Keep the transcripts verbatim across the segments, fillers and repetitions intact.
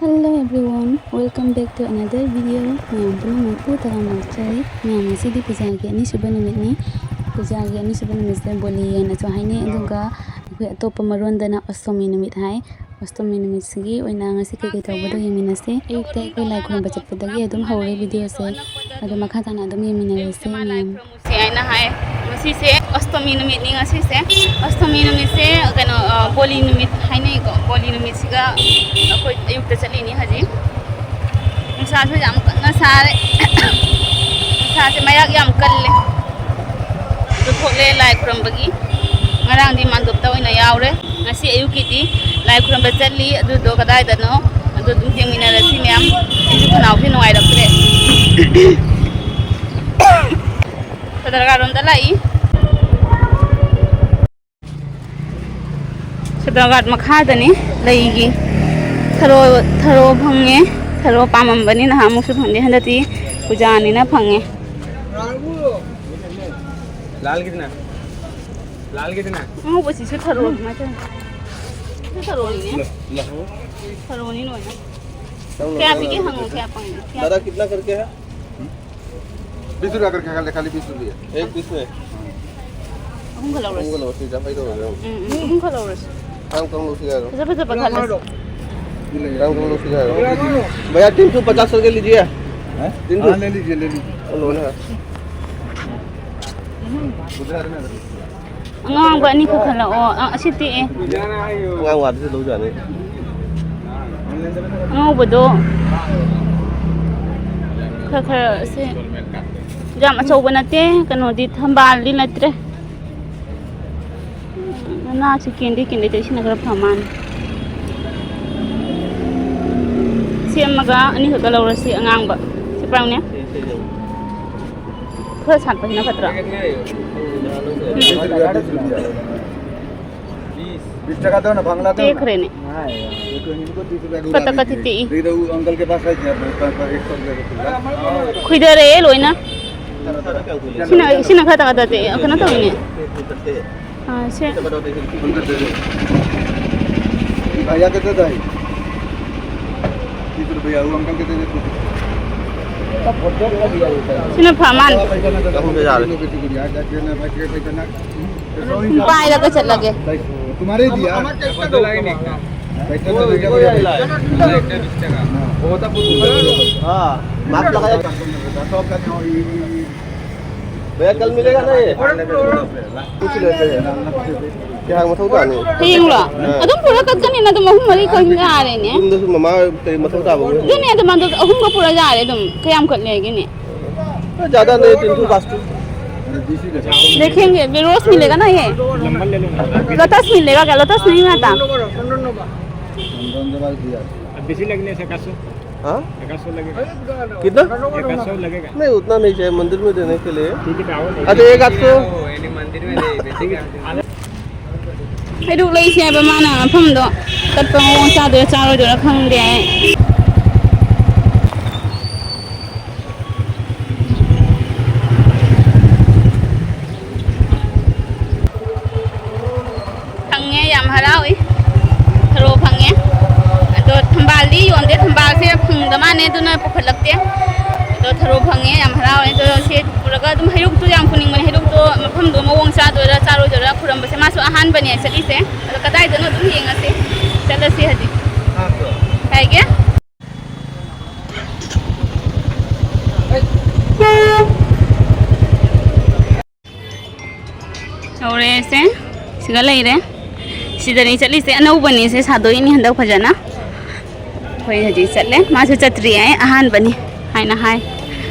Hello everyone, welcome back to another video. ꯃꯌꯥꯝ ꯄꯨꯝꯅꯃꯛꯄꯨ ꯇꯔꯥꯝꯅ ꯑꯣꯛꯆꯔꯤ꯫ ꯃꯌꯥꯝ, ꯉꯁꯤꯗꯤ ꯄꯨꯖꯥꯒꯤ ꯑꯅꯤꯁꯨꯕ ꯅꯨꯃꯤꯠꯅꯤ꯫ ꯄꯨꯖꯥꯒꯤ ꯑꯅꯤꯁꯨꯕ ꯅꯨꯃꯤꯠꯁꯦ ꯕꯣꯂꯤ ꯍꯥꯏꯅꯁꯨ ꯍꯥꯏꯅꯩ, ꯑꯗꯨꯒ ꯑꯩꯈꯣꯏ ꯑꯇꯣꯞꯄ ꯃꯔꯣꯟꯗꯅ ꯑꯁꯇꯃꯤ ꯅꯨꯃꯤꯠ ꯍꯥꯏ꯫ ꯑꯁꯇꯃꯤ ꯅꯨꯃꯤꯠꯁꯤꯒꯤ ꯑꯣꯏꯅ ꯉꯁꯤ ꯀꯩꯀꯩ ꯇꯧꯕꯗꯣ ꯌꯦꯡꯃꯤꯟꯅꯁꯦ꯫ ꯑꯌꯨꯛꯇ ꯑꯩꯈꯣꯏ ꯂꯥꯏ ꯈꯨꯔꯨꯝꯕ ꯆꯠꯄꯗꯒꯤ ꯑꯗꯨꯝ ꯍꯧꯔꯦ ꯚꯤꯗꯤꯑꯣꯁꯦ, ꯑꯗꯣ ꯃꯈꯥ ꯇꯥꯅ ꯑꯗꯨꯝ ꯌꯦꯡꯃꯤꯟꯅꯔꯁꯦ ꯃꯌꯥꯝ꯫ ꯁꯤ ꯍꯥꯏꯅ ꯍꯥꯏ꯫ ꯉꯁꯤꯁꯦ ꯑꯁꯇꯃꯤ ꯅꯨꯃꯤꯠꯅꯤ꯫ ꯉꯁꯤꯁꯦ ꯑꯁꯇꯃꯤ ꯅꯨꯃꯤꯠꯁꯦ, ꯀꯩꯅꯣ, ꯑ, ꯕꯣꯂꯤ ꯅꯨꯃꯤꯠ ꯍꯥꯏꯅꯩꯀꯣ꯫ ꯕꯣꯂꯤ ꯅꯨꯃꯤꯠꯁꯤꯒ ꯑꯩꯈꯣꯏ ꯑꯌꯨꯛꯇ ꯆꯠꯂꯤꯅꯤ ꯍꯧꯖꯤꯛ꯫ ꯅꯨꯡꯁꯥꯁꯨ ꯌꯥꯝ ꯀꯟꯅ ꯁꯥꯔꯦ꯫ ꯅꯨꯡꯁꯥꯁꯦ ꯃꯌꯥꯛ ꯌꯥꯝ ꯀꯜꯂꯦ꯫ ꯑꯗꯨ ꯊꯣꯛꯂꯦ ꯂꯥꯏ ꯈꯨꯔꯝꯕꯒꯤ꯫ ꯉꯔꯥꯡꯗꯤ ꯃꯥꯟꯗꯣꯞꯇ ꯑꯣꯏꯅ ꯌꯥꯎꯔꯦ꯫ ꯉꯁꯤ ꯑꯌꯨꯛꯀꯤꯗꯤ ꯂꯥꯏ ꯈꯨꯔꯝꯕ ꯆꯠꯂꯤ꯫ ꯑꯗꯨꯗꯣ ꯀꯗꯥꯏꯗꯅꯣ? ꯑꯗꯨ ꯑꯗꯨꯝ ꯌꯦꯡꯃꯤꯟꯅꯔꯁꯤ ꯃꯌꯥꯝ꯫ ꯑꯩꯁꯨ ꯈꯅꯥꯎꯁꯦ ꯅꯨꯡꯉꯥꯏꯔꯛꯇ꯭ꯔꯦ꯫ ꯁꯗꯔꯒꯥꯔꯣꯝꯗ ꯂꯥꯛꯏ꯫ ꯁꯗꯔꯒꯥꯔ ꯃꯈꯥꯗꯅꯤ ꯂꯩꯒꯤ꯫ ꯊꯔꯣ, ꯊꯔꯣ ꯐꯪꯉꯦ꯫ ꯊꯔꯣ ꯄꯥꯝꯃꯝꯕꯅꯤ, ꯅꯍꯥꯟꯃꯨꯛꯁꯨ ꯐꯪꯗꯦ, ꯍꯟꯗꯛꯇꯤ ꯄꯨꯖꯥꯅꯤꯅ ꯐꯪꯉꯦ꯫ लाल कितना? लाल कितना? ꯑꯉꯧꯕꯁꯤꯁꯨ ꯊꯔꯣ ꯑꯗꯨꯃꯥꯏꯅ ꯇꯧꯋꯤ꯫ ꯁꯤꯁꯨ ꯊꯔꯣꯅꯤꯅꯦ꯫ ꯊꯔꯣꯅꯤ ꯂꯣꯏꯅ꯫ ꯀꯌꯥ ꯄꯤꯒꯦ ꯍꯪꯉꯣ, ꯀꯌꯥ ꯐꯪꯉꯦ? ꯀꯌꯥ? दादा, कितना करके है? बीस रुपया करके खाली, खाली बीस रुपया। एक पीस में? ꯑꯍꯨꯝꯒ ꯂꯧꯔꯁꯤ꯫ ꯑꯍꯨꯝꯒ ꯂꯧꯔꯁꯤ, ꯌꯥꯡꯈꯩ ꯇꯧꯔꯒꯦ꯫ ꯎꯝ, ꯎꯝ, ꯑꯍꯨꯝꯒ ꯂꯧꯔꯁꯤ꯫ ꯀꯔꯝ ꯀꯔꯝ ꯂꯧꯁꯤꯒꯦ ꯍꯥꯏꯅꯣ? ꯐꯖ ꯐꯖꯕ ꯈꯜꯂꯁꯤ꯫ कौन कौन लोग सिखा रहे हो? भैया, तीन सौ पचास करके लीजिए। हैं? तीन सौ। हाँ, ले लीजिए, ले लीजिए। लोन है। उधार में। ꯑꯉꯥꯡꯕ ꯑꯅꯤꯈꯛ ꯈꯜꯂꯛꯑꯣ꯫ ꯑ, ꯑꯁꯤ ꯇꯦꯛꯑꯦ꯫ ꯑꯉꯥꯡꯕ ꯑꯗꯨꯁꯨ ꯂꯧꯖꯥꯠꯅꯤ꯫ ꯑꯉꯧꯕꯗꯣ ꯈꯔ ꯈꯔ ꯁꯦ, ꯌꯥꯝ ꯑꯆꯧꯕ ꯅꯠꯇꯦ꯫ ꯀꯩꯅꯣꯗꯤ, ꯊꯝꯕꯥꯜꯗꯤ ꯅꯠꯇ꯭ꯔꯦ꯫ ꯃꯅꯥꯁꯤ ꯀꯦꯟꯗꯤ ꯀꯦꯟꯗꯤ ꯇꯧꯏ, ꯁꯤꯅ ꯈꯔ ꯐ ꯃꯥꯜꯂꯦ꯫ ꯁꯤ ꯑꯃꯒ ꯑꯅꯤꯈꯛꯀ ꯂꯧꯔꯁꯤ, ꯑꯉꯥꯡꯕ꯫ ꯁꯤ ꯄꯥꯎꯅꯦ꯫ ꯈꯔ ꯁꯥꯠꯄꯁꯤꯅ ꯐꯠꯇ꯭ꯔꯣ? बीस टका दो ना, बांग्ला दो ना। ꯇꯦꯛꯈ꯭ꯔꯦꯅꯦ꯫ हाँ यार, ये तो इनको तीस रुपया ꯄꯇ ꯀꯇꯤ ꯇꯦꯛꯏ꯫ दे दो, अंकल के पास है, एक सौ रुपया का खुला। ꯈꯨꯏꯊꯔꯛꯑꯦ ꯂꯣꯏꯅ꯫ ꯁꯤꯅ, ꯁꯤꯅ ꯈꯔ ꯇꯥꯗꯗꯦ, ꯀꯩꯅꯣ ꯇꯧꯋꯤꯅꯦ꯫ ꯑꯥ, ꯁꯦ꯫ भैया कितने का है? ꯁꯤꯅ ꯐ ꯃꯥꯅꯤ꯫ ꯑꯍꯨꯝꯗ ꯌꯥꯔꯦ꯫ ꯄꯥꯏꯔꯒ ꯆꯠꯂꯒꯦ꯫ तुम्हारे ही दिया। पैसा तो लगा ही नहीं। पैसा तो लगा ही नहीं। हाँ, मास्क लगाया। भैया, कल मिलेगा ना ये? कुछ लेते हैं। क्या मसौदा नहीं? ꯍꯌꯦꯡꯂꯣ? ꯑꯥ꯫ ꯑꯗꯨꯝ ꯄꯨꯔꯛꯀꯅꯤꯅ ꯑꯗꯨꯝ ꯑꯍꯨꯝ ꯃꯔꯤ ꯈꯛ ꯌꯥꯔꯦꯅꯦ꯫ ꯌꯨꯝꯗꯁꯨ ꯃꯃꯥ ꯀꯩ ꯃꯊꯧ ꯇꯥꯕ ꯑꯣꯏꯔꯦ? ꯑꯗꯨꯅꯦ ꯑꯗꯨꯝ ꯑꯗꯨ ꯑꯍꯨꯝꯒ ꯄꯨꯔꯛ ꯌꯥꯔꯦ ꯑꯗꯨꯝ꯫ ꯀꯌꯥꯝ ꯈꯛ ꯂꯩꯒꯦꯅꯦ? ज़्यादा नहीं, तीन सौ पाँच सौ। देखेंगे, अभी रोज मिलेगा ना ये? लोटस मिलेगा क्या? लोटस नहीं आता। अब बेसी लगने से एकासो। हाँ? एकासो लगेगा। कितना? एकासो लगेगा। नहीं, उतना नहीं चाहिए मंदिर में देने के लिए। ठीक है, आओ। अच्छा, एक आध सौ। ठीक है। ꯍꯩꯔꯨꯛ ꯂꯩꯁꯦ ꯍꯥꯏꯕ ꯃꯥꯅ ꯃꯐꯝꯗꯣ ꯆꯠꯄ ꯃꯑꯣꯡ ꯆꯥꯗꯣꯏꯔꯥ ꯆꯥꯔꯣꯏꯗꯣꯏꯔꯥ ꯈꯪꯗꯦ꯫ ꯐꯪꯉꯦ, ꯌꯥꯝ ꯍꯔꯥꯎꯏ꯫ ꯊꯔꯣ ꯐꯪꯉꯦ꯫ ꯑꯗꯣ ꯊꯝꯕꯥꯜꯗꯤ ꯌꯣꯟꯗꯦ, ꯊꯝꯕꯥꯜꯁꯦ ꯐꯪꯗ ꯃꯥꯅꯦ, ꯑꯗꯨꯅ ꯄꯨꯈꯠꯂꯛꯇꯦ꯫ ꯑꯗꯣ ꯊꯔꯣ ꯐꯪꯉꯦ, ꯌꯥꯝ ꯍꯔꯥꯎꯔꯦ꯫ ꯑꯗꯣ ꯁꯤ ꯄꯨꯔꯒ ꯑꯗꯨꯝ ꯍꯩꯔꯨꯛꯇꯨ ꯌꯥꯝ ꯄꯨꯅꯤꯡꯕꯅꯦ, ꯍꯩꯔꯨꯛꯇꯣ ꯃꯐꯝꯗꯣ ꯃꯑꯣꯡ ꯆꯥꯗꯣꯏꯔꯥ ꯆꯥꯔꯣꯏꯗꯣꯏꯔꯥ ꯈꯨꯔꯝꯕꯁꯦ꯫ ꯃꯥꯁꯨ ꯑꯍꯥꯟꯕꯅꯦ ꯆꯠꯂꯤꯁꯦ꯫ ꯑꯗꯣ ꯀꯗꯥꯏꯗꯅꯣ ꯑꯗꯨꯝ ꯌꯦꯡꯉꯁꯤ꯫ ꯆꯠꯂꯁꯤ ꯍꯧꯖꯤꯛ꯫ ꯀꯥꯏꯒꯦ? ꯌꯧꯔꯦꯁꯦ꯫ ꯁꯤꯒ ꯂꯩꯔꯦ꯫ ꯁꯤꯗꯅꯤ ꯆꯠꯂꯤꯁꯦ꯫ ꯑꯅꯧꯕꯅꯤ ꯁꯦ, ꯁꯥꯗꯣꯛꯏꯅꯤ ꯍꯟꯗꯛ ꯐꯖꯅ꯫ ꯑꯩꯈꯣꯏ ꯍꯧꯖꯤꯛ ꯆꯠꯂꯦ꯫ ꯃꯥꯁꯨ ꯆꯠꯇ꯭ꯔꯤ ꯍꯥꯏ, ꯑꯍꯥꯟꯕꯅꯤ ꯍꯥꯏꯅ ꯍꯥꯏ꯫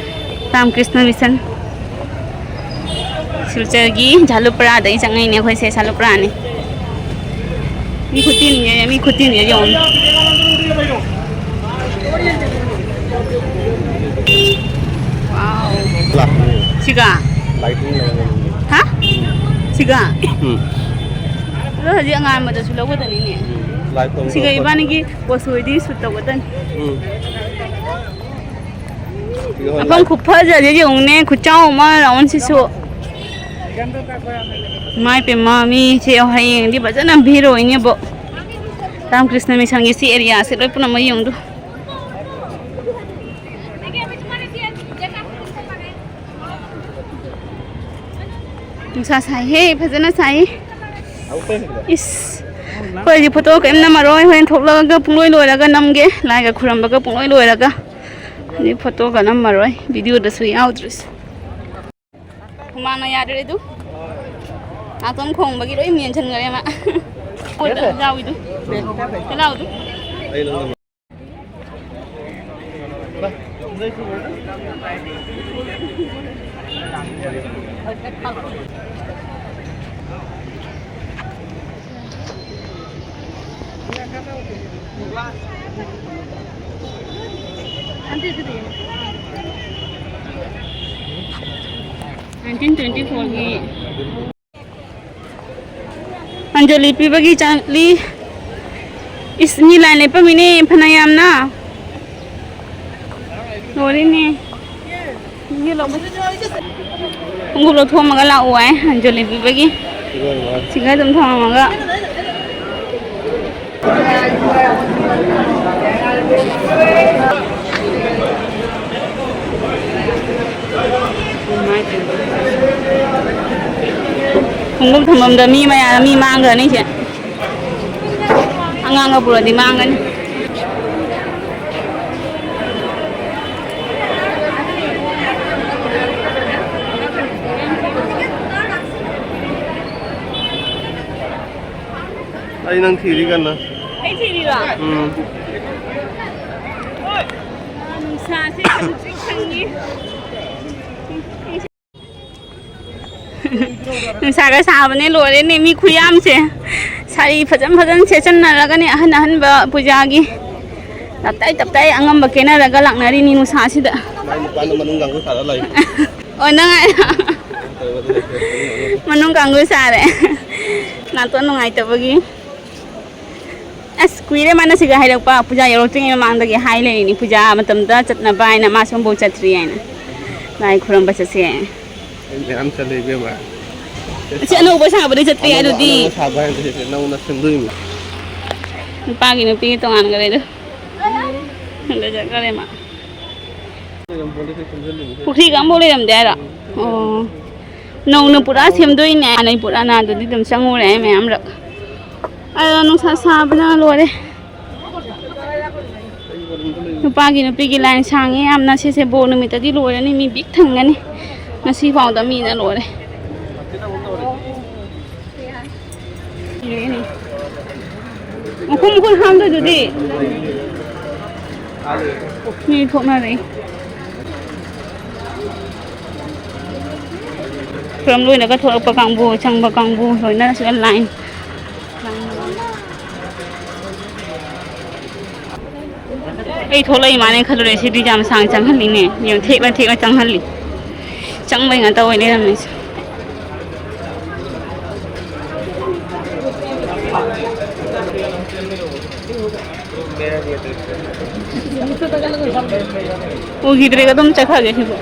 ꯔꯥꯃꯀ꯭ꯔꯤꯁꯅ ꯃꯤꯁꯟ꯫ ꯁꯤꯜꯆꯔꯒꯤ ꯖꯥꯂꯨꯄꯔꯥꯗꯒꯤ ꯆꯪꯉꯛꯏꯅꯦ ꯑꯩꯈꯣꯏꯁꯦ, ꯖꯥꯂꯨꯄꯔꯥꯅꯤ꯫ ꯃꯤ ꯈꯨꯇꯤꯟꯁꯦ, ꯃꯤ ꯈꯨꯇꯤꯟꯁꯦ ꯌꯦꯡꯉꯨ꯫ ꯋꯥꯎ꯫ ꯂꯥꯛꯄꯅꯦ꯫ ꯁꯤꯒ? ꯂꯥꯏꯠ ꯏꯟ ꯂꯩꯔꯝꯃꯦ꯫ ꯍꯥ? ꯁꯤꯒ? ꯎꯝ꯫ ꯑꯗꯣ ꯍꯧꯖꯤꯛ ꯑꯉꯥꯟꯕꯗꯁꯨ ꯂꯧꯒꯗꯅꯤꯅꯦ꯫ ꯎꯝ꯫ ꯂꯥꯏꯠ ꯇꯧꯔꯒ ꯁꯤꯒ ꯂꯧꯊꯣꯛ-꯫ ꯏꯕꯥꯅꯤꯒꯤ ꯄꯣꯁ ꯑꯣꯏꯗꯤ ꯁꯨꯠ ꯇꯧꯒꯗꯅꯤ꯫ ꯎꯝ꯫ ꯁꯤꯒ ꯍꯣꯏ ꯃꯐꯝ ꯂꯥꯏꯠ꯫ ꯈꯨꯐꯖꯁꯦ ꯌꯦꯡꯉꯨꯅꯦ, ꯈꯨꯆꯥꯎ ꯑꯃ ꯔꯥꯎꯟꯁꯤꯁꯨ꯫ ꯏꯃꯥꯏ ꯄꯦꯝꯃ, ꯃꯤꯁꯦ ꯍꯌꯦꯡꯗꯤ ꯐꯖꯅ ꯚꯤꯔ ꯑꯣꯏꯅꯦꯕꯣ꯫ ꯔꯥꯃꯀ꯭ꯔꯤꯁꯅ ꯃꯤꯁꯟꯒꯤ ꯁꯤ ꯑꯦꯔꯤꯌꯥꯁꯦ ꯂꯣꯏ ꯄꯨꯝꯅꯃꯛ ꯌꯦꯡꯉꯨꯗꯣ꯫ ꯅꯨꯡꯁꯥ ꯁꯥꯏꯍꯦ, ꯐꯖꯅ ꯁꯥꯏ꯫ ꯏꯁ, ꯑꯩꯈꯣꯏꯗꯤ ꯐꯣꯇꯣ ꯀꯔꯤꯝ ꯅꯝꯃꯔꯣꯏ, ꯍꯣꯔꯦꯟ ꯊꯣꯛꯂꯛꯑꯒ ꯄꯨꯡꯂꯣꯏ ꯂꯣꯏꯔꯒ ꯅꯝꯒꯦ, ꯂꯥꯏꯒ ꯈꯨꯔꯝꯕꯒ ꯄꯨꯡꯂꯣꯏ ꯂꯣꯏꯔꯒ꯫ ꯑꯗꯩ ꯐꯣꯇꯣꯒ ꯅꯝꯃꯔꯣꯏ, ꯚꯤꯗꯤꯑꯣꯗꯁꯨ ꯌꯥꯎꯗ꯭ꯔꯁꯤ꯫ ꯍꯨꯃꯥꯡꯅ ꯌꯥꯗ꯭ꯔꯦ ꯑꯗꯨ꯫ ꯅꯥꯇꯣꯟ ꯈꯣꯡꯕꯒꯤ ꯂꯣꯏ ꯃꯦꯟꯁꯤꯟꯈ꯭ꯔꯦ ꯃꯥ꯫ ꯌꯥꯎꯏꯗꯨ꯫ ꯂꯥꯎꯗꯨ꯫ Nineteen twenty four ꯒꯤ ꯑꯟꯖꯂꯤ ꯄꯤꯕꯒꯤ ꯆꯠꯂꯤ꯫ ꯏꯁ, ꯃꯤ ꯂꯥꯏꯟ ꯂꯦꯞꯄꯝꯃꯤꯅꯦ ꯐꯅꯌꯥꯝꯅ꯫ ꯂꯣꯏꯔꯦꯅꯦ꯫ ꯈꯣꯡꯎꯞ ꯂꯧꯊꯣꯛꯑꯝꯃꯒ ꯂꯥꯛꯑꯣ ꯍꯥꯏ, ꯑꯟꯖꯂꯤ ꯄꯤꯕꯒꯤ꯫ ꯁꯤꯒ ꯑꯗꯨꯝ ꯊꯝꯃꯝꯃꯒ꯫ ꯈꯣꯡꯎꯞ ꯊꯝꯐꯝꯗ ꯃꯤ ꯃꯌꯥꯝ, ꯃꯤ ꯃꯥꯡꯈ꯭ꯔꯅꯤ ꯁꯦ꯫ ꯑꯉꯥꯡꯒ ꯄꯨꯔꯗꯤ ꯃꯥꯡꯒꯅꯤ꯫ ꯑꯩ ꯅꯪ ꯊꯤꯔꯤ ꯀꯟꯅ꯫ ꯑꯩ ꯊꯤꯔꯤꯔꯣ? ꯎꯝ꯫ ꯅꯨꯡꯁꯥꯁꯦ ꯈꯪꯇ꯭ꯔꯤꯛ ꯈꯪꯉꯤ꯫ ꯅꯨꯡꯁꯥꯒ ꯁꯥꯕꯅꯦ, ꯂꯣꯏꯔꯦꯅꯦ ꯃꯤ ꯈꯨꯌꯥꯝꯁꯦ꯫ ꯁꯥꯔꯤ ꯐꯖꯟ ꯐꯖꯟ ꯁꯦꯠꯆꯟꯅꯔꯒꯅꯦ, ꯑꯍꯟ ꯑꯍꯟꯕ ꯄꯨꯖꯥꯒꯤ ꯇꯞꯇꯥꯏ ꯇꯞꯇꯥꯏ ꯑꯉꯝꯕ ꯀꯦꯅꯔꯒ ꯂꯥꯛꯅꯔꯤꯅꯤ ꯅꯨꯡꯁꯥꯁꯤꯗ꯫ ꯃꯥꯏ ꯅꯨꯄꯥꯅ ꯃꯅꯨꯡ ꯀꯥꯡꯕꯨ ꯁꯥꯔ ꯂꯥꯛꯏ꯫ ꯑꯣ, ꯅꯪ ꯍꯥꯏꯔꯣ? ꯃꯅꯨꯡ ꯀꯥꯡꯕꯨ ꯁꯥꯔꯦ꯫ ꯅꯥꯇꯣꯟ ꯅꯨꯡꯉꯥꯏꯇꯕꯒꯤ꯫ ꯑꯁ, ꯀꯨꯏꯔꯦ ꯃꯥꯅ ꯁꯤꯒ ꯍꯥꯏꯔꯛꯄ꯫ ꯄꯨꯖꯥ ꯌꯧꯔꯛꯇ꯭ꯔꯤꯉꯩ ꯃꯃꯥꯡꯗꯒꯤ ꯍꯥꯏ ꯂꯩꯔꯤꯅꯤ, ꯄꯨꯖꯥ ꯃꯇꯝꯗ ꯆꯠꯅꯕ ꯍꯥꯏꯅ꯫ ꯃꯥꯁꯨ ꯑꯃꯐꯥꯎ ꯆꯠꯇ꯭ꯔꯤ ꯍꯥꯏꯅ꯫ ꯂꯥꯏ ꯈꯨꯔꯝꯕ ꯆꯠꯁꯦ ꯍꯥꯏꯅ꯫ ꯑꯩ ꯃꯌꯥꯝ ꯆꯠꯂꯦ ꯏꯕꯦꯝꯃ꯫ ꯑꯁꯤ ꯑꯅꯧꯕ ꯁꯥꯕꯗꯩ ꯆꯠꯇ꯭ꯔꯤ ꯑꯅꯧꯕ, ꯑꯗꯨꯗꯤ꯫ ꯑꯅꯧꯕ ꯁꯥꯕ ꯍꯥꯏꯅ ꯆꯠꯁꯦ, ꯅꯧꯅ ꯁꯦꯝꯗꯣꯛꯏꯃꯤ꯫ ꯅꯨꯄꯥꯒꯤ ꯅꯨꯄꯤꯒꯤ ꯇꯣꯉꯥꯟꯈ꯭ꯔꯦ ꯑꯗꯨ꯫ ꯑꯗ ꯆꯠꯈ꯭ꯔꯦ ꯃꯥ꯫ ꯄꯨꯈ꯭ꯔꯤꯒ ꯑꯃꯐꯥꯎ ꯂꯩꯔꯝꯗꯦ ꯍꯥꯏꯔꯣ? ꯑꯣ꯫ ꯅꯧꯅ ꯄꯨꯔꯥ ꯁꯦꯝꯗꯣꯛꯏꯅꯦ꯫ ꯍꯥꯟꯅꯩ ꯄꯨꯔꯥꯅꯥꯗꯨꯗꯤ ꯑꯗꯨꯝ ꯆꯪꯉꯨꯔꯦ ꯑꯩ ꯃꯌꯥꯝꯔꯛ꯫ ꯑꯗꯣ ꯅꯨꯡꯁꯥ ꯁꯥꯕꯅ ꯂꯣꯏꯔꯦ꯫ ꯅꯨꯄꯥꯒꯤ ꯅꯨꯄꯤꯒꯤ ꯂꯥꯏꯟ ꯁꯥꯡꯉꯦ ꯌꯥꯝꯅ꯫ ꯁꯤꯁꯦ ꯕꯣꯔ ꯅꯨꯃꯤꯠꯇꯗꯤ ꯂꯣꯏꯔꯅꯤ, ꯃꯤ ꯕꯤꯛ ꯊꯪꯒꯅꯤ꯫ ꯉꯁꯤ ꯐꯥꯎꯗ ꯃꯤꯅ ꯂꯣꯏꯔꯦ꯫ ꯃꯈꯨꯝ ꯃꯈꯨꯝ ꯍꯥꯡꯗꯣꯏꯗꯨꯗꯤ꯫ ꯃꯤ ꯊꯣꯛꯅꯔꯦ꯫ ꯈꯨꯔꯝ ꯂꯣꯏꯔꯒ ꯊꯣꯛꯂꯛꯄ ꯀꯥꯡꯕꯨ, ꯆꯪꯕ ꯀꯥꯡꯕꯨ ꯂꯣꯏꯅ ꯁꯤꯗ ꯂꯥꯏꯟ꯫ ꯑꯩ ꯊꯣꯛꯂꯛꯏ ꯃꯥꯅꯦ ꯈꯜꯂꯨꯔꯦ꯫ ꯁꯤꯗꯤ ꯌꯥꯝ ꯁꯥꯡ ꯆꯪꯍꯜꯂꯤꯅꯦ꯫ ꯌꯥꯝ ꯊꯦꯛꯅ ꯊꯦꯛꯅ ꯆꯪꯍꯜꯂꯤ꯫ ꯆꯪꯕꯩ ꯉꯥꯛꯇ ꯑꯣꯏ ꯂꯩꯔꯝꯃꯦ꯫ ꯎꯈꯤꯗ꯭ꯔꯦꯒ ꯑꯗꯨꯝ ꯆꯠꯈ꯭ꯔꯒꯦ ꯁꯤꯕꯨ꯫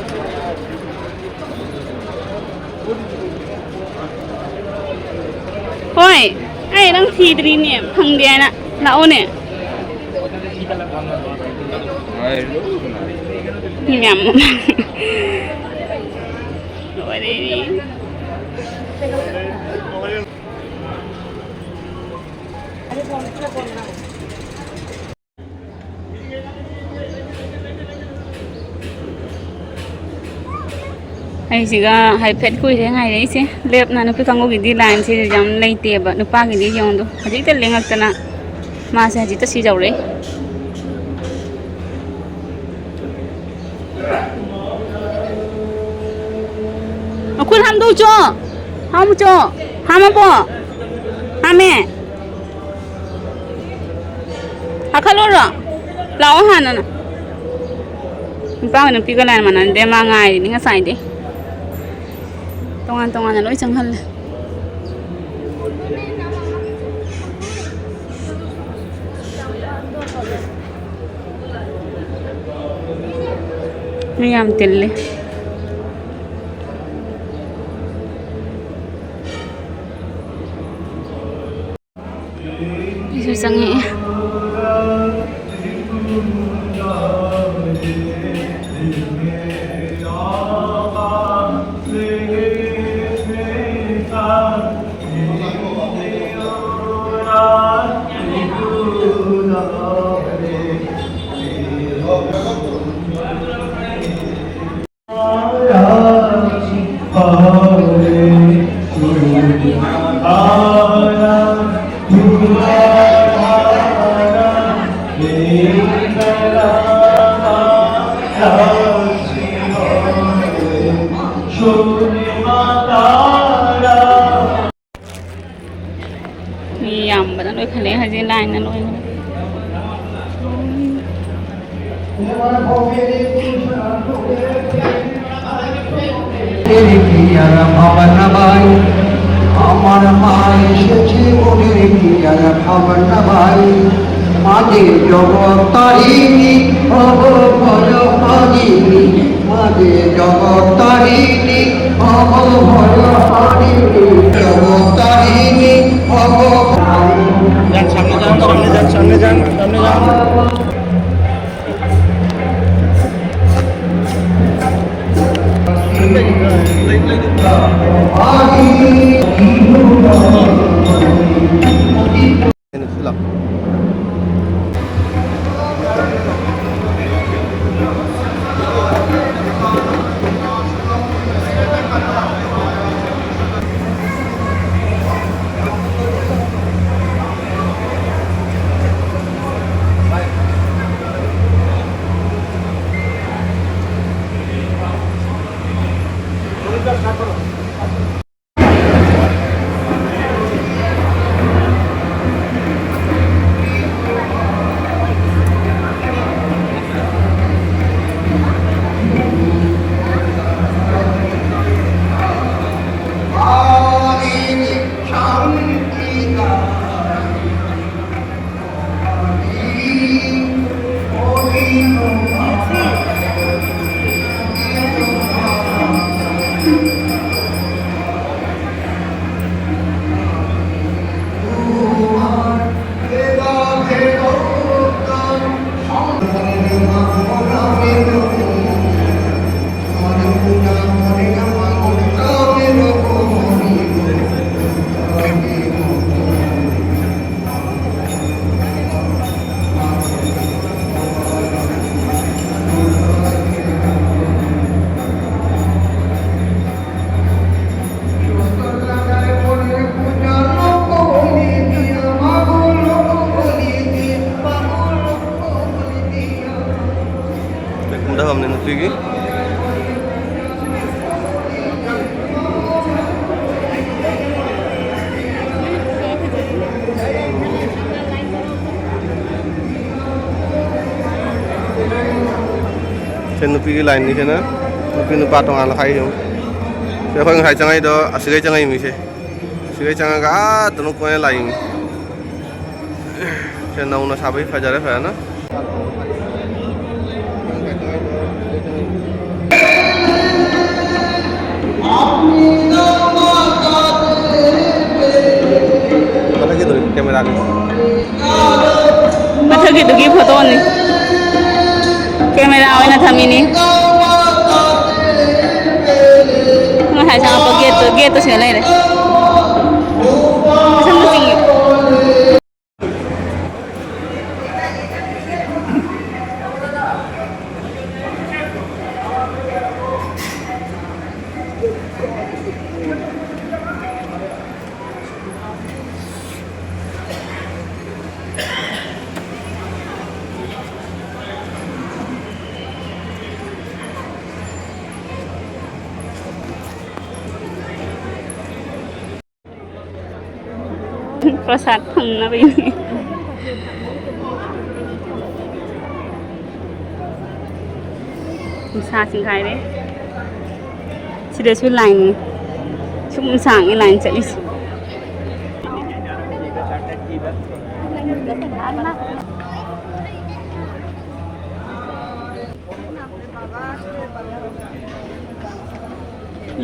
ꯍꯣꯏ, ꯑꯩ ꯅꯪ ꯊꯤꯗ꯭ꯔꯤꯅꯦ, ꯐꯪꯗꯦ ꯍꯥꯏꯅ꯫ ꯂꯥꯛꯑꯣꯅꯦ꯫ ꯃꯤ ꯃꯌꯥꯝ ꯑꯃ꯫ ꯂꯣꯏꯔꯦ꯫ ꯑꯩꯁꯤꯒ ꯍꯥꯏꯐꯦꯠ ꯀꯨꯏꯔꯦ ꯉꯥꯏꯔꯛꯏꯁꯦ꯫ ꯂꯦꯞꯅ ꯅꯨꯄꯤ ꯀꯥꯡꯕꯨꯒꯤꯗꯤ ꯂꯥꯏꯟꯁꯦ ꯌꯥꯝ ꯂꯩꯇꯦꯕ꯫ ꯅꯨꯄꯥꯒꯤꯗꯤ ꯌꯦꯡꯉꯨꯗꯣ, ꯍꯧꯖꯤꯛꯇ ꯂꯦꯡꯉꯛꯇꯅ ꯃꯥꯁꯦ ꯍꯧꯖꯤꯛꯇ ꯁꯤ ꯌꯧꯔꯛꯏ꯫ ꯃꯈꯨꯠ ꯍꯥꯝꯗꯣꯛꯎꯆꯣ꯫ ꯍꯥꯝꯃꯨꯆꯣ꯫ ꯍꯥꯝꯃꯕꯣ? ꯍꯥꯝꯃꯦ꯫ ꯀꯥꯈꯠꯂꯨꯔꯣ? ꯂꯥꯛꯑꯣ ꯍꯥꯟꯅ ꯅꯪ꯫ ꯅꯨꯄꯥꯒ ꯅꯨꯄꯤꯒ ꯂꯥꯏꯟ ꯃꯥꯟꯅꯗꯦ, ꯃꯥ ꯉꯥꯏꯔꯤꯅꯤ ꯉꯁꯥꯏꯗꯩ꯫ ꯇꯣꯉꯥꯟ ꯇꯣꯉꯥꯟꯅ ꯂꯣꯏ ꯆꯪꯍꯜꯂꯦ꯫ ꯃꯤ ꯌꯥꯝ ꯇꯤꯜꯂꯤ꯫ ꯑꯩꯁꯨ ꯆꯪꯉꯛꯑꯦ꯫ ꯃꯤ ꯌꯥꯝꯕꯅ ꯂꯣꯏꯈꯠꯂꯛꯑꯦ ꯍꯧꯖꯤꯛ, ꯂꯥꯏꯟꯅ ꯂꯣꯏꯈ꯭ꯔꯦ꯫ ওদের কি আর ভাবনা ভাই, আমার মা এসেছে, ওদের কি আর ভাবনা ভাই। মাঝে জগৎ তারিণী, অব ভয় হারিণী, মাঝে জগৎ তারিণী, অব ভয় হারিণী, জগৎ তারিণী, অব যান, সামনে যান, সামনে যান, সামনে যান, সামনে যান। ꯐꯝꯅꯦ ꯅꯨꯄꯤꯒꯤ꯫ ꯁꯦ ꯅꯨꯄꯤꯒꯤ ꯂꯥꯏꯟꯅꯤ ꯁꯤꯅ꯫ ꯅꯨꯄꯤ ꯅꯨꯄꯥ ꯇꯣꯉꯥꯟꯅ ꯈꯥꯏ ꯌꯦꯡꯉꯨ꯫ ꯁꯦ ꯑꯩꯈꯣꯏ ꯉꯁꯥꯏ ꯆꯪꯉꯛꯏꯗꯣ ꯑꯁꯤꯗꯩ ꯆꯪꯉꯛꯏ ꯃꯤꯁꯦ꯫ ꯁꯤꯗꯩ ꯆꯪꯉꯒ ꯑꯥ ꯇꯨꯅꯨ ꯀꯣꯏꯅ ꯂꯥꯏ ꯌꯦꯡꯉꯤ꯫ ꯁꯦ ꯅꯧꯅ ꯁꯥꯕꯩ ꯐꯖꯔꯦ ꯐꯖꯅ꯫ ꯃꯊꯛꯀꯤꯗꯨ ꯀꯦꯃꯦꯔꯥꯒꯤ꯫ ꯃꯊꯛꯀꯤꯗꯨꯒꯤ ꯐꯣꯇꯣꯅꯤ꯫ ꯀꯦꯃꯦꯔꯥ ꯑꯣꯏꯅ ꯊꯝꯃꯤꯅꯤ꯫ ꯉꯁꯥꯏ ꯆꯪꯉꯛꯄ ꯒꯦꯠꯇꯨ, ꯒꯦꯠꯇꯨ ꯁꯤꯗ ꯂꯩꯔꯦ꯫ ꯃꯁꯝꯗꯨ ꯆꯤꯡꯉꯤ꯫ ꯄ꯭ꯔꯁꯥꯗ ꯐꯪꯅꯕꯒꯤꯅꯤ꯫ ꯅꯨꯡꯁꯥ ꯆꯤꯡꯈꯥꯏꯔꯦ꯫ ꯁꯤꯗꯁꯨ ꯂꯥꯏꯟ ꯁꯨꯝ ꯁꯥꯡꯉꯦ ꯂꯥꯏꯟ ꯆꯠꯂꯤꯁꯦ꯫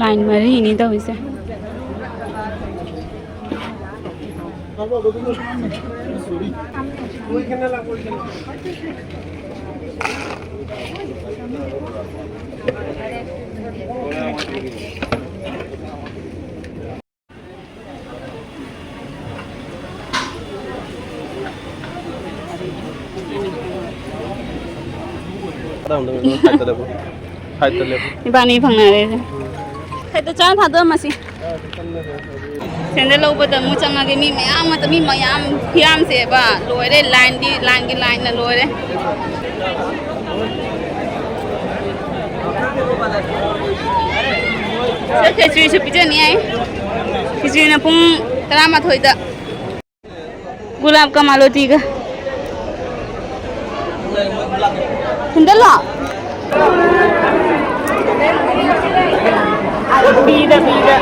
ꯂꯥꯏꯟ ꯃꯔꯤꯅꯤ ꯇꯧꯔꯤꯁꯦ꯫ ꯏꯕꯥꯅꯤ ꯐꯪꯅꯔꯦ꯫ ꯁꯥꯏꯠꯇ ꯆꯥ ꯊꯥꯗꯣꯛꯑꯝꯃꯁꯤ꯫ ꯁꯦꯟꯗꯜ ꯂꯧꯕꯗ ꯑꯃꯨꯛ ꯆꯪꯉꯒꯦ꯫ ꯃꯤ ꯃꯌꯥꯝ ꯑꯃ, ꯃꯤ ꯃꯌꯥꯝ ꯈꯨꯌꯥꯝꯁꯦꯕ ꯂꯣꯏꯔꯦ꯫ ꯂꯥꯏꯟꯗꯤ, ꯂꯥꯏꯟꯒꯤ ꯂꯥꯏꯟꯅ ꯂꯣꯏꯔꯦ꯫ ꯁꯤꯗ ꯈꯦꯆ꯭ꯔꯤꯁꯨ ꯄꯤꯖꯅꯤ ꯍꯥꯏ꯫ ꯈꯦꯆ꯭ꯔꯤꯅ ꯄꯨꯡ ꯇꯔꯥꯃꯥꯊꯣꯏꯗ꯫ ꯒꯨꯂꯥꯞ ꯀꯃꯥꯂꯣꯇꯤꯒ꯫ ꯍꯤꯟꯗꯜꯂꯣ? ꯄꯤꯗ, ꯄꯤꯗ꯫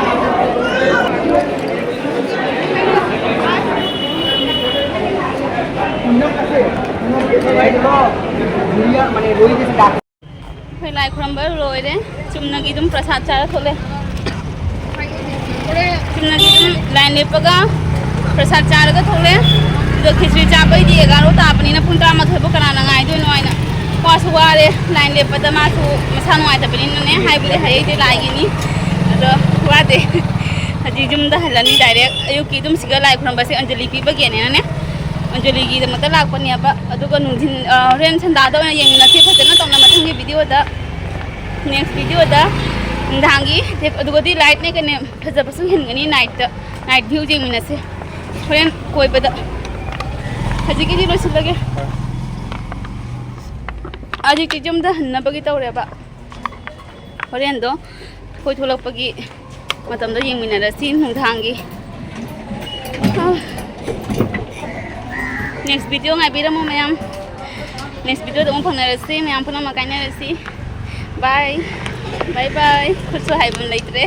ꯑꯩꯈꯣꯏ ꯂꯥꯏ ꯈꯨꯔꯝꯕ ꯂꯣꯏꯔꯦ꯫ ꯆꯨꯝꯅꯒꯤ ꯑꯗꯨꯝ ꯄ꯭ꯔꯁꯥꯗ ꯆꯥꯔ ꯊꯣꯛꯂꯦ꯫ ꯆꯨꯝꯅꯒꯤ ꯑꯗꯨꯝ ꯂꯥꯏꯟ ꯂꯦꯞꯄꯒ ꯄ꯭ꯔꯁꯥꯗ ꯆꯥꯔꯒ ꯊꯣꯛꯂꯦ꯫ ꯑꯗꯣ ꯈꯦꯆ꯭ꯔꯤ ꯆꯥꯕꯩꯗꯤ ꯑꯦꯒꯥꯔꯣ ꯇꯥꯕꯅꯤꯅ ꯄꯨꯡ ꯇꯔꯥꯃꯥꯊꯣꯏ ꯐꯥꯎ ꯀꯅꯥꯅ ꯉꯥꯏꯗꯣꯏꯅꯣ ꯍꯥꯏꯅ꯫ ꯋꯥꯁꯨ ꯋꯥꯔꯦ ꯂꯥꯏꯟ ꯂꯦꯞꯄꯗ, ꯃꯥꯁꯨ ꯃꯁꯥ ꯅꯨꯡꯉꯥꯏꯇꯕꯅꯤꯅꯅꯦ꯫ ꯍꯥꯏꯕꯨꯗꯤ ꯍꯥꯏꯔꯛꯏꯁꯦ ꯂꯥꯏꯒꯤꯅꯤ, ꯑꯗꯣ ꯋꯥꯗꯦ꯫ ꯍꯧꯖꯤꯛ ꯌꯨꯝꯗ ꯍꯜꯂꯅꯤ ꯗꯥꯏꯔꯦꯛ꯫ ꯑꯌꯨꯛꯀꯤ ꯑꯗꯨꯝ ꯁꯤꯒ ꯂꯥꯏ ꯈꯨꯔꯝꯕꯁꯦ ꯑꯟꯖꯂꯤ ꯄꯤꯕꯒꯤꯅꯦꯅꯅꯦ, ꯑꯟꯖꯂꯤꯒꯤꯗꯃꯛꯇ ꯂꯥꯛꯄꯅꯦꯕ꯫ ꯑꯗꯨꯒ ꯅꯨꯡꯊꯤꯟ, ꯑ, ꯍꯣꯔꯦꯟ ꯁꯟꯗꯥꯗ ꯑꯣꯏꯅ ꯌꯦꯡꯃꯤꯟꯅꯁꯦ ꯐꯖꯅ ꯇꯧꯅ ꯃꯊꯪꯒꯤ ꯚꯤꯗꯤꯑꯣꯗ꯫ ꯅꯦꯛꯁ ꯚꯤꯗꯤꯑꯣꯗ ꯅꯨꯡꯗꯥꯡꯒꯤ, ꯑꯗꯨꯒꯗꯤ ꯂꯥꯏꯠꯅꯦ ꯀꯩꯅꯣ ꯐꯖꯕꯁꯨ ꯍꯦꯟꯒꯅꯤ ꯅꯥꯏꯠꯇ꯫ ꯅꯥꯏꯠ ꯚ꯭ꯌꯨ ꯌꯦꯡꯃꯤꯟꯅꯁꯦ ꯍꯣꯔꯦꯟ ꯀꯣꯏꯕꯗ꯫ ꯍꯧꯖꯤꯛꯀꯤꯗꯤ ꯂꯣꯏꯁꯤꯜꯂꯒꯦ꯫ ꯍꯧꯖꯤꯛꯇꯤ ꯌꯨꯝꯗ ꯍꯟꯅꯕꯒꯤ ꯇꯧꯔꯦꯕ꯫ ꯍꯣꯔꯦꯟꯗꯣ ꯑꯩꯈꯣꯏ ꯊꯣꯛꯂꯛꯄꯒꯤ ꯃꯇꯝꯗꯣ ꯌꯦꯡꯃꯤꯟꯅꯔꯁꯤ ꯅꯨꯡꯗꯥꯡꯒꯤ꯫ ꯅꯦꯛꯁ ꯚꯤꯗꯤꯑꯣ ꯉꯥꯏꯕꯤꯔꯝꯃꯣ ꯃꯌꯥꯝ꯫ ꯅꯦꯛꯁ ꯚꯤꯗꯤꯑꯣꯗ ꯑꯃꯨꯛ ꯐꯪꯅꯔꯁꯤ, ꯃꯌꯥꯝ ꯄꯨꯝꯅꯃꯛ ꯀꯥꯏꯅꯔꯁꯤ꯫ ꯕꯥꯏ꯫ ꯕꯥꯏ ꯕꯥꯏ꯫ ꯈꯨꯠꯁꯨ ꯍꯥꯏꯕ ꯂꯩꯇ꯭ꯔꯦ꯫